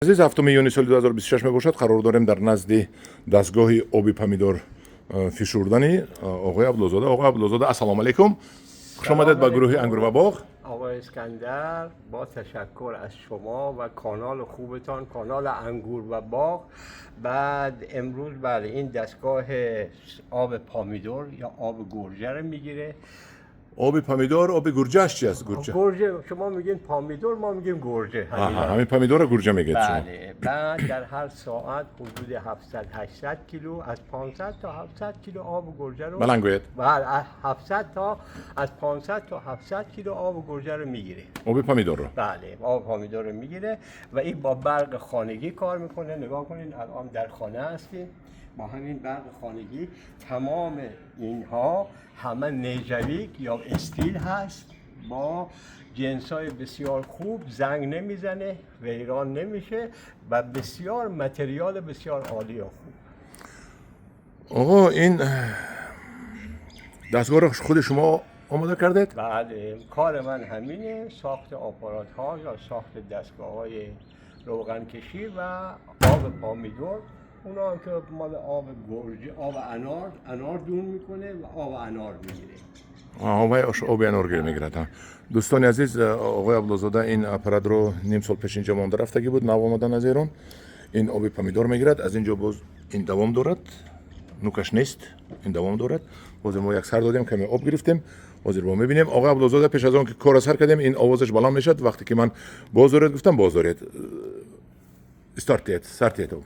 Азиз, 7 июни соли 2026 мебошад. Қарор дорем дар назди дастгоҳи оби помидор фишурдани оғои Абдуллозода. Оғои Абдуллозода, ассалому алайкум, хуш омадед ба гурӯҳи Ангур ва боғ. آقای اسکندر، با تشکر از شما و کانال خوبتان، کانال انگور و باغ. بعد امروز بله، این دستگاه آب پامیدور یا آب گرجه رو میگیره. Оби помидор, оби гурҷааш чи аст, гурҷа? گرجه. شما میگین پامیدور، ما میگیم گرجه. Аҳа, ҳамин помидорро гурҷа мегӯед шумо. بله. بعد در هر ساعت حدود 700 800 کیلو، از 500 تا 700 کیلو آب گرجه رو баланд гӯед. بله، از 700 تا از 500 تا 700 کیلو آب گرجه رو میگیره. Оби помидорро. بله، آب پامیدور رو میگیره و این با برق خانگی کار میکنه. نگاه کنین، الان در خانه هستیم، با همین برق خانگی. تمام اینها همه نیجویک یا استیل هست با جنس های بسیار خوب، زنگ نمیزنه، ویران نمیشه و بسیار متریال بسیار عالی و خوب. Оғо, ин дастгоҳро худи шумо омода кардед? بله، کار من همینه، ساخت آپارات ها یا ساخت دستگاه های روغن کشی و آب پامیدور. اونا هم که مال آب گرجه، آب انار، انار دون میکنه و آب انار میگیره. Вай оби анор гир мегирад. Дӯстони азиз, оғои Абдуллозода ин аппаратро ним сол пеш инҷо монда рафтагӣ буд, нав омадан аз Эрон. Ин оби помидор мегирад, аз ин ҷо боз ин давом дорад, нукаш нест, ин давом дорад. Ҳозир мо як сар додем, каме об гирифтем, ҳозир мо мебинем. Оғои Абдуллозода, пеш аз он ки корро сар кардем, ин овозаш баланд мешавад. Вақте ки ман боз доред гуфтам, боз доред, старт диҳед, сар диҳед об.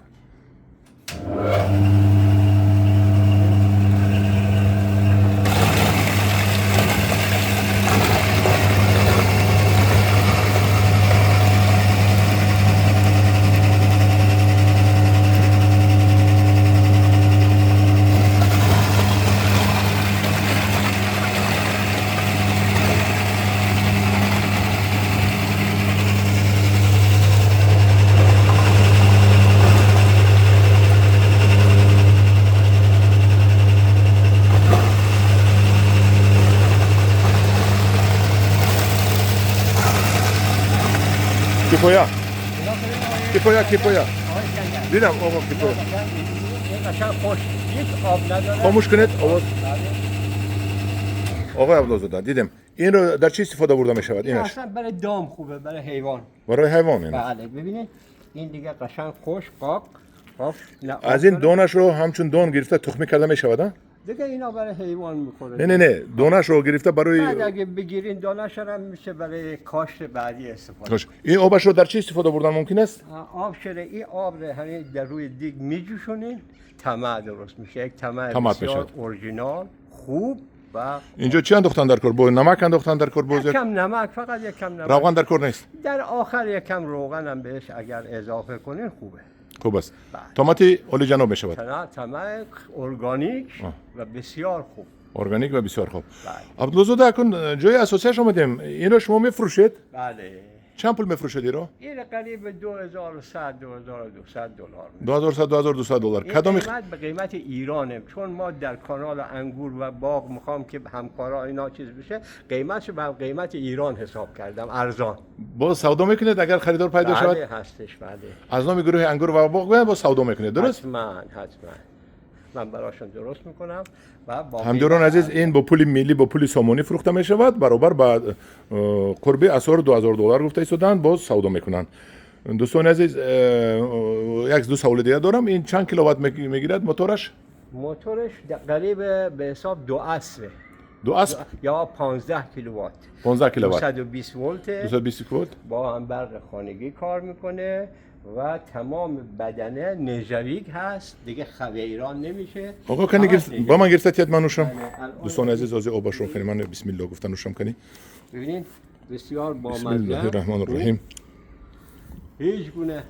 Кифоя, кифоя, кифоя. Дидам, оғо, кифоя. این قشنگ خوش هیچ آب نداره. Хомӯш кунед овоз. بله. Оғои Абдуллозода, дидем, инро дар чӣ истифода бурда мешавад инаш? اصلا برای دام خوبه، برای حیوان. Барои ҳайвон ин. بله، ببینید، این دیگه قشنگ خوش قاق قاق نه آب Аз ин داره. донашро ҳамчун дон гирифта тухмӣ карда мешавад, а? دیگه اینا برای حیوان میخوره. Не, не, не, донашро гирифта барои بعد اگه بگیرین دانش هم میشه برای کاشت بعدی استفاده. Хош, ин обашро дар чӣ истифода бурдан мумкин аст? آب شده، این آب رو همین در روی دیگ میجوشونین، طمع درست میشه، یک طمع طمع بسیار میشه. اورجینال خوب و Инҷо чӣ андохтан дар кор? Бо намак андохтан дар кор, боз یک як کم نمک، فقط یک کم نمک. равған дар кор нест? در آخر یک کم روغن هم بهش اگر اضافه کنین خوبه. Хуб аст. Бале. Томати олиҷаноб мешавад. طمع، طمع ارگانیک و بسیار خوب. Органик ва бисёр хуб. Бале. Абдуллозода, акун ҷои асосияш омадем. Инро шумо мефурӯшед? بله. Чанд пул мефурӯшед инро? این قریب 2100 2200 دلار میشه. 2100, 2200 доллар. این Кадоми قیمت به قیمت ایرانه، چون ما در کانال انگور و باغ میخوام که همکارا اینا چیز بشه، قیمتشو به قیمت ایران حساب کردم، ارزان. Боз савдо мекунед, агар харидор пайдо шавад? بله، هستش، بله. Аз номи гурӯҳи Ангур ва боғ гӯянд, боз савдо мекунед, дуруст? حتما، حتما، من براشون درست میکنم و با Ҳамдиёрон قیمت азиз, ин бо пули миллӣ, бо пули сомонӣ фурӯхта мешавад, баробар ба қурби асъор 2000 доллар гуфта истоданд, боз савдо мекунанд. Дӯстони азиз, як ду саволи дигар дорам. Ин чанд киловатт мегирад мотораш? موتورش قریب به حساب دو اسبه. Ду асб. یا 15 کیلووات. 15 киловатт. 220 ولت. 220 киловатт. با هم برق خانگی کار میکنه و تمام بدنه نژویک هست، دیگه خویران نمیشه. Оғо, кани همش гирифт, ба ман гирифта тият, ман нӯшам. Бале, алон Дӯстони азиз, ози обашро кани ман бисмилло гуфта нӯшам, кани. ببینید، بسیار Бисмиллоҳи بامزه. раҳмони раҳим. هیچ گونه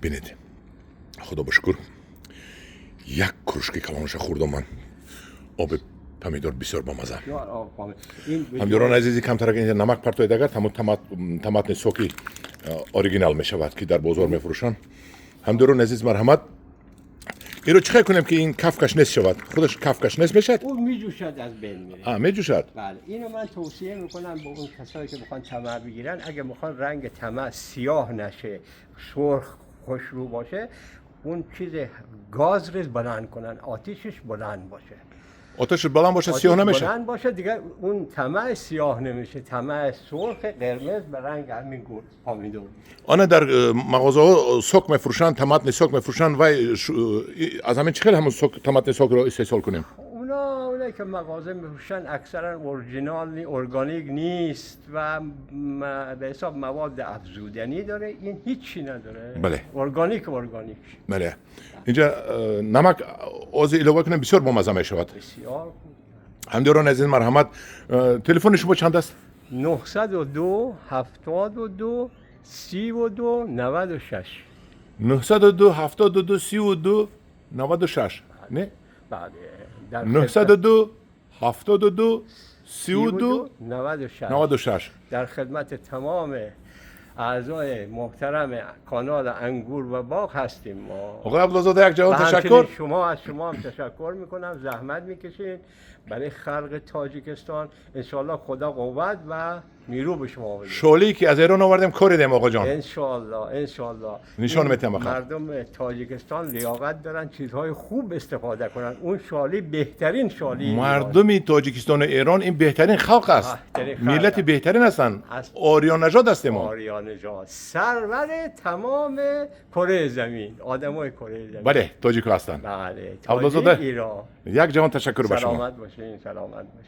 Бинед, худо ба шукр, як кружки калонаша хӯрдам ман. Оби помидор бисёр бамаза. بسیار آب پامه. این Ҳамдиёрон азизи, камтарак инҷа намак партоед, агар ҳамон томатный соки оригинал мешавад, ки дар бозор мефурӯшанд. Ҳамдиёрон азиз, марҳамат. Иро чӣ хел кунем, ки ин кафкаш нест шавад? Худаш кафкаш нест мешавад? اون میجوشد، از بین میره. А, меҷӯшад. بله، اینو من توصیه میکنم به اون کسایی که میخوان طمع بگیرن. اگه میخوان رنگ طمع سیاه نشه، سرخ خوشرو باشه، اون چیز گاز رو بلند کنن، آتیشش بلند باشه. Оташаш баланд бошад, сиёҳ آتیش намешавад. بلند باشه، دیگه اون طمع سیاه نمیشه، طمع سرخ قرمز به رنگ همین گل پامیدور. Ана дар мағозаҳо сок мефурӯшанд, томатный сок мефурӯшанд. Вай аз ҳамин чӣ хел ҳамун сок, томатный сок ро истеҳсол кунем? اونا که مغازه میفروشن اکثرا اورجینال نی، ارگانیک نیست و به حساب مواد افزودنی داره. این هیچی نداره. بله. ارگانیک ارگانیک. Бале, инҷа намак ози илова кунем, бисёр бомазза мешавад. بسیار خوب. Ҳамдиёрони азиз, марҳамат. Телефони шумо чанд аст? 902 72 32 96. 902 72 32 96, не? بله، در 902 72 32 96. 96. در خدمت تمام اعضای محترم کانال انگور و باغ هستیم ما. Оқои Абдуллозода, як ҷаҳон و همچنین ташаккур. شما، از شما هم تشکر میکنم. زحمت میکشین برای خلق تاجیکستان. انشالله خدا قوت و نیرو به شما بده. Шолие ки аз Эрон овардем, коридем, оқоҷон. انشالله، انشالله. نشان این میتم بخیر. مردم تاجیکستان لیاقت دارن چیزهای خوب استفاده کنن. اون شالی بهترین شالی ایران. Мардуми Тоҷикистону Эрон ин беҳтарин халқ аст. Беҳтарин халқ миллати аст. Беҳтарин ҳастанд. Аст. Ориёнажод ҳастем мо. آریا نژاد، سرور تمام کره زمین، آدمای کره زمین. Бале, тоҷико ҳастанд. بله. عبدالله. تاجیک ایران. Як ҷаҳон ташаккур ба шумо. سلامت باشین، سلامت باشین.